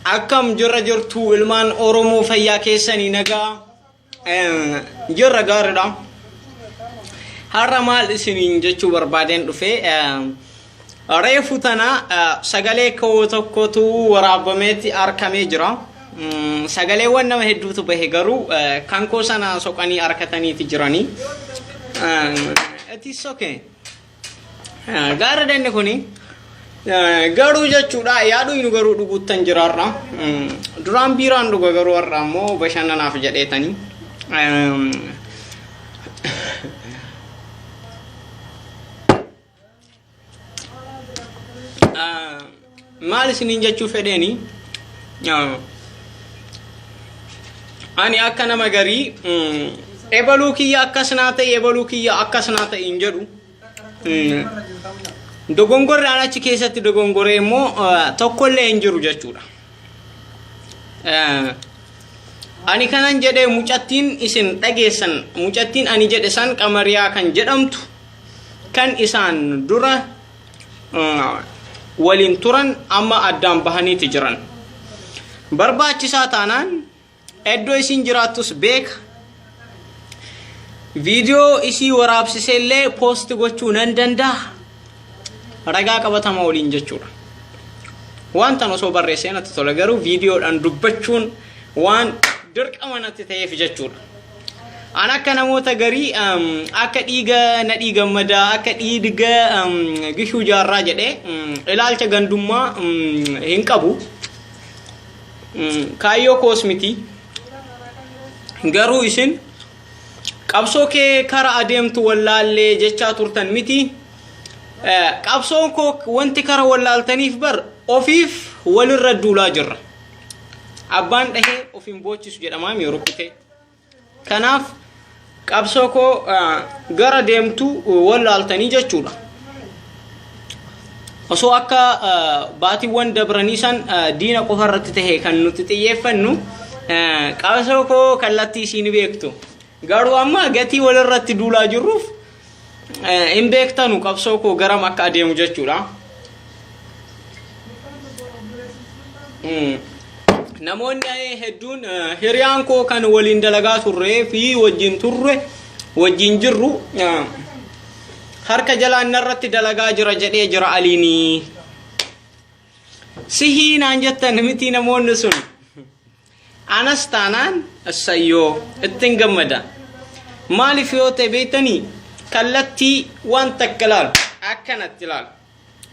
Akkam jirra jirtu ilmaan Oromoo fayyaa keessanii nagaa jirra gaariidha. Har'a maal isiniin jechuu barbaadeen dhufe reefu tana sagalee koo tokkotu waraabameeti arkamee jira. Sagaleewwan nama hedduutu bahe garuu kan koo sana soqanii arkataniiti jiranii. It is okay. Gaariidha inni kuni. Garuu jechuudha yaaduu garuu dhuguuttan jira har'a. Duraan biiraan dhuga garuu har'a ammoo bashannanaaf jedheetanii. Maal isiniin jechuu fedheeni? Ani akka nama garii ebaluu kiyya akkas naa ta'e ebaluu kiyya akkas naa ta'e hin jedhu. Dogongorri an achi keessatti dogongoree immoo tokkollee hin jiru jechuudha. Ani kanan jedhee mucattiin isin dhageessan mucattiin ani jedhe san qamariyaa kan jedhamtu kan isaan dura waliin turan amma addaan bahaniiti jiran. Barbaachisaa taanaan Iddoo isiin jiraattus beeka. Viidiyoo isii waraabsisee illee poost gochuu nan danda'a. Ragaa qabatama waliin jechuudha. Wantan osoo barreessee natti tola garuu viidiyoodhaan dubbachuun waan dirqama natti ta'eef jechuudha. An akka namoota garii akka dhiiga nadhii gammadaa akka dhiiga gishuu jaarraa jedhee ilaalcha gandummaa hin qabu. Kaayyoo koos miti. Garuu isin qabsoo kee kara adeemtu wallaallee jechaa turtan miti. Qabsoon koo wanti kara wallaaltaniif bar ofiif walirra duulaa jirra. Abbaan dhahee of hin boochisu jedhamaa mi rukutee. Kanaaf qabsoo koo gara deemtu wallaaltanii jechuudha. Osoo akka baatiiwwan dabranii san diina qofa irratti tahe kan nuti xiyyeeffannu qabsoo koo kallattii isiin beektu. Garuu amma gatii walirratti duulaa jirruuf hin beektanu qabsoo koo garam akka adeemu jechuudha. Namoonni hedduun hiriyaan koo kan waliin dalagaa turree fi wajjin turre wajjin jirru harka jalaan narratti dalagaa jira jedhee jira aliinii. Sihii naan jettan miti namoonni sun. Anas taanaan assayyoo ittiin gammada. Maaliif yoo ta'e beektanii kallattii waan takka laalu akkanatti laalu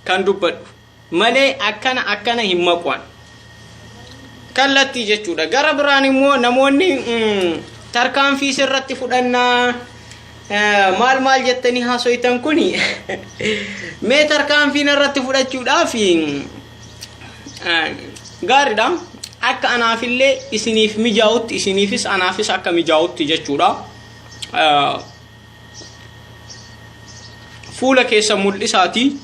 kan dubbadhu malee akkana akkana hin maquan. Kallattii jechuudha. Gara biraan immoo namoonni tarkaanfii sirratti fudhannaa maal maal jettanii haasoytan kuni mee tarkaanfii narratti fudhachuudhaaf gaariidha. Akka anaafillee isiniif mijaa'utti isiniifis anaafis akka mijaa'utti jechuudha. Fuula keessa mul'isaatii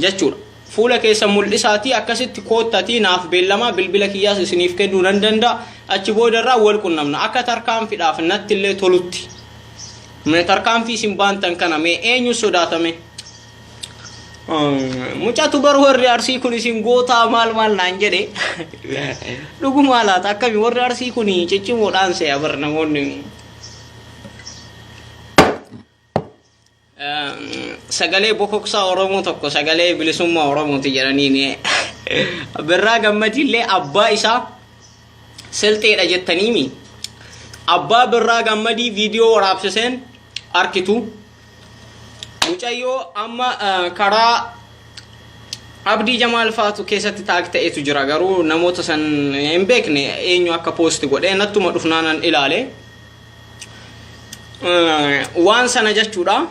jechuudha. Fuula keessa mul'isaatii akkasitti koottatii naaf beellamaa bilbila kiyyaas isiniif kennuu nan danda'a. Achi boodarraa wal qunnamna. Akka tarkaanfiidhaaf natti illee tolutti. Mee tarkaanfii isin baantan kana mee eenyu sodaatame? Mucatu bar warri arsii kun isin gootaa maal maal naan jedhe. Dhugumaa laata akkami warri arsii kun ciccimoodhaan se'a bar namoonni. Sagalee bokoksaa Oromoo tokko sagalee bilisummaa Oromooti jedhaniin Birraa Gammadiillee abbaa isaa silxeedha jettaniimi. Abbaa Birraa Gammadii viidiyoo waraabsiseen arkitu. Mucayyoo amma karaa Abdii Jamaal faatu keessatti taag ta'etu jira garuu namoota san hin beekne eenyu akka poosti godhee nattuma dhufnaanan ilaale. Waan sana jechuudha.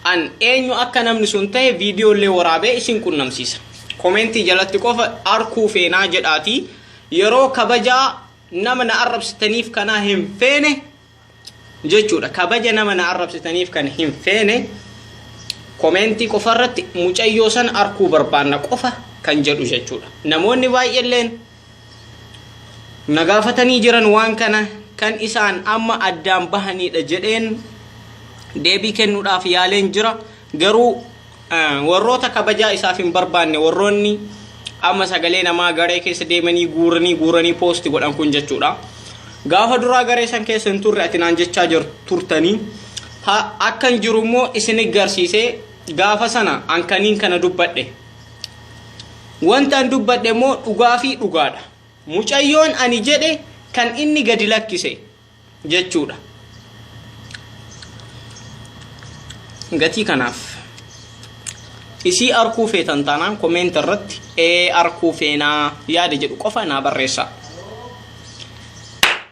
An eenyu akka namni sun ta'e viidiyoo illee waraabee isin qunnamsiisa. Komentii jalatti qofa arkuu feenaa jedhaatii yeroo kabajaa nama na arrabsitaniif kanaa hin feene jechuudha. Kabaja nama na arrabsitaniif kan hin feene komeentii qofarratti mucayyoo sana arkuu barbaanna qofa kan jedhu jechuudha. Namoonni baay'eelleen na gaafatanii jiran waan kana kan isaan amma addaan bahanidha jedheen deebii kennuudhaaf yaaleen jira. Garuu warroota kabajaa isaaf hin barbaanne warroonni Amma sagalee namaa garee keessa deemanii guuranii guuranii poosti godhan kun jechuudha. Gaafa duraa garee san keessa hin turre ati naan jechaa turtanii. Akkan jiru immoo isin garsiisee gaafa sana ankaniin kana dubbadhe. Wanta an dubbadhe immoo dhugaa fi dhugaadha. Mucayyoon ani jedhe kan inni gadi lakkise jechuudha. Gatii kanaaf isii arkuu feetan taanaan komeenta irratti ee arkuu feenaa yaada jedhu qofa naa barreessaa.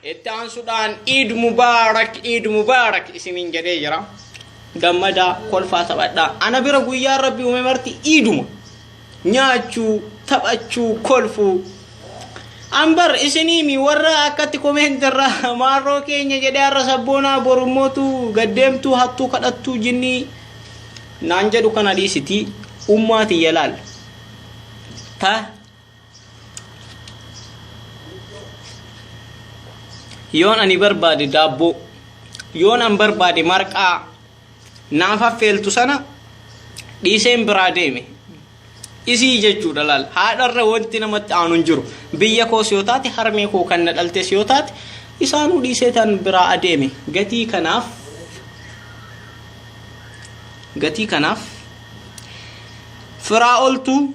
Itti aansuudhaan Iid Mubaarak, Iid Mubaarak isiniin jedhee jira. Gammadaa, kolfaa, taphadhaa. Ana bira guyyaan Rabbi uume marti iiduma. Nyaachuu, taphachuu, kolfuu. Ambar isiniimi warra akkatti komeenti irraa maarroo keenya jedhee har'a sabboonaa borummootu gaddeemtuu hattuu kadhattuu jinnii naan jedhu kana dhiisitii ummaa tiyya laal. Ta yoon ani barbaade daabboo, yoon an barbaade marqaa naaf affeeltu sana dhiiseen biraa deeme. Isii jechuudha laal. Haadharra wanti namatti aanu hin jiru. Biyya koos yoo taate, harmee koo kan na dhaltes yoo taate, isaanuu dhiisee tan biraa adeeme. Gatii kanaaf firaa oltuu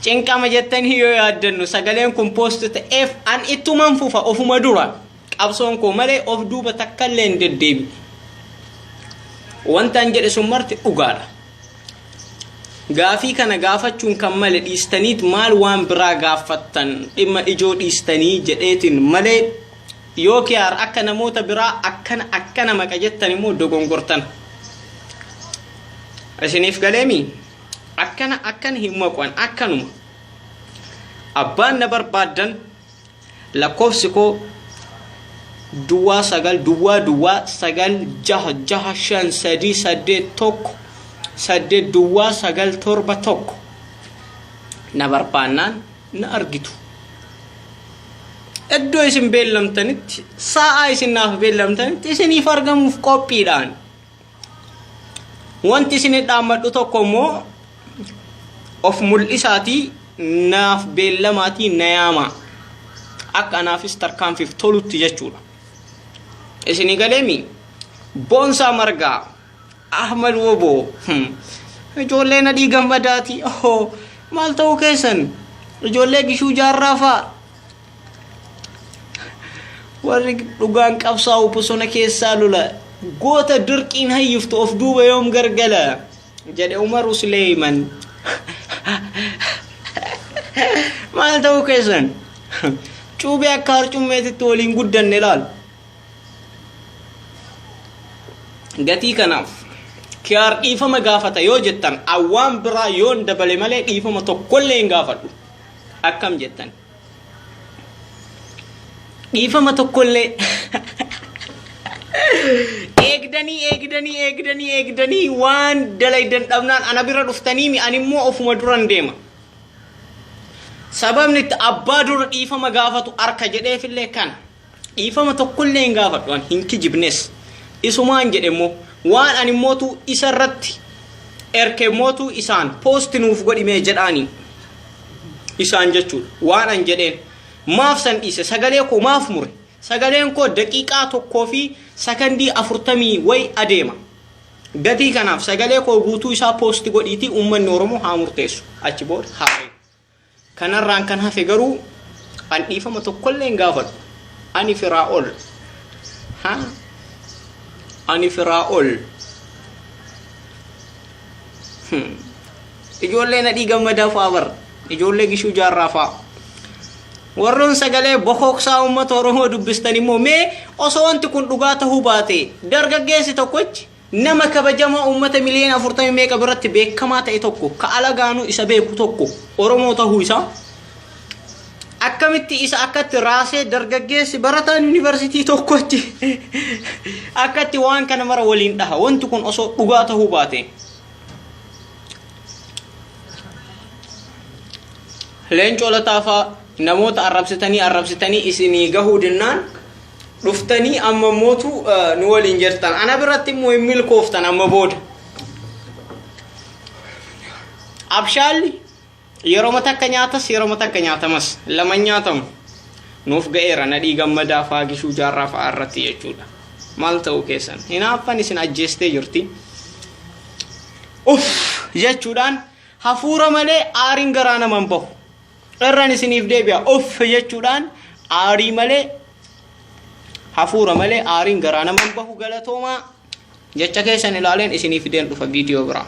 cinqama jettanii yoo yaaddannu, sagaleen kun post ta'eef an ittuman fufa. Ofuma dura qabsoon koo malee of duuba takkallee hin deddeebi'u. Wanta an jedhe sun marti dhugaadha. Gaafii kana gaafachuun kan male dhiistaniit maal waan biraa gaafattan, dhimma ijoo dhiistanii jedheetiin malee, yoo kiyaar akka namoota biraa akkana akkana maqa jettan immoo dogongortan. Isiniif galeemi, akkana akkana hin maqan, akkanuma. Abbaan na barbaaddan lakkoofsi koo 0900 0965 38 18 0971. Na barbaannaan na argitu. Iddoo isin beellamtanitti, sa'aa isin naaf beellamtanitti isiniif argamuuf qophiidhaan. Wanti isin dhaammadhu tokko immoo, of mul'isaatii naaf beellamaatii na yaamaa. Akka anaafis tarkaanfiif tolutti jechuudha. Isinii galeemi? Boonsaa Margaa, Ahmad Woboo, ijoollee Nadhii Gammadaati. Oh, maal ta'uu keessan? Ijoollee Gishuu Jaarraa fa'a. Warri dhugaan qabsaa'u bosona keessaa lola. Goota dirqiin hayyiftu of duuba yoom gargala? Jedhe Umaru Suleeyman. Maal ta'uu keessan? Cuubee akka harcummeetitti waliin guddanne laal. Gatii kanaaf kiyaar dhiifama gaafata yoo jettan, awwaan biraa yoon dabale malee dhiifama tokkollee hin gaafadhu. Akkam jettan? Dhiifama tokkollee eegdanii eegdanii eegdanii eegdanii waan dalaydan dhabnaan ana bira dhuftanii mi, ani immoo ofuma duran deema. Sababni itti abbaa dura dhiifama gaafatu arka jedheefillee kana. Dhiifama tokkollee hin gaafadhu, ani hin kijibnes. Isumaan jedhe immoo waan ani mootu isa irratti erke mootu isaan poosti nuuf godhimee jedhaanii. Isaan jechuudha. Waan an jedheen maaf san dhiise? Sagalee koo maaf mure? Sagaleen koo daqiiqaa 1 fi sakandii 40 way adeema. Gatii kanaaf sagalee koo guutuu isaa poosti godhiitii uummanni Oromoo haa murteessu. Achi booda haa beeku. Kanarraan kan hafe garuu an dhiifama tokkollee hin gaafadhu. Ani firaa ol. Ha? Ani firaa ol. Ijoollee Nadhii Gammadaa fa'aa bar. Ijoollee Gishuu Jaarraa fa'aa. Warroon sagalee bokoksaa uummata Oromoo dubbistan immoo, mee osoo wanti kun dhugaa ta'uu baate, dargaggeessi tokkochi nama kabajamaa uummata miliyoona 40 meeqa biratti beekamaa ta'e tokko, ka alagaanuu isa beeku tokko, Oromoo ta'uu isaa akkamitti isa akkatti raasee, dargaggeessi barataan yuunivarsiitii tokkochi akkatti waan kana mara waliin dhaha, wanti kun osoo dhugaa ta'uu baate? Leencoo Lataa fa'aa namoota arrabsitanii arrabsitanii isinii gahuu dinnaan dhuftanii amma mootu nu waliin jirtan. Ana biratti immoo hin milkooftan amma booda. Abshaalli Yeroo takka nyaatas, yeroo takka nyaatamas, lama nyaatamu. Nuuf ga'eera Nadhii Gammadaa fa'aa, Gishuu Jaarraa fa'aa irratti jechuudha. Maal ta'uu keessan? Hinaaffan isin ajjeestee jirti. Uff jechuudhaan hafuura malee aariin garaa naman bahu. Irraan isiniif deebi'a. Uff jechuudhaan aarii malee, hafuura malee aariin garaa naman bahu. Galatoomaa. Jecha keessan ilaaleen isiniif fideen dhufa viidiyoo biraa.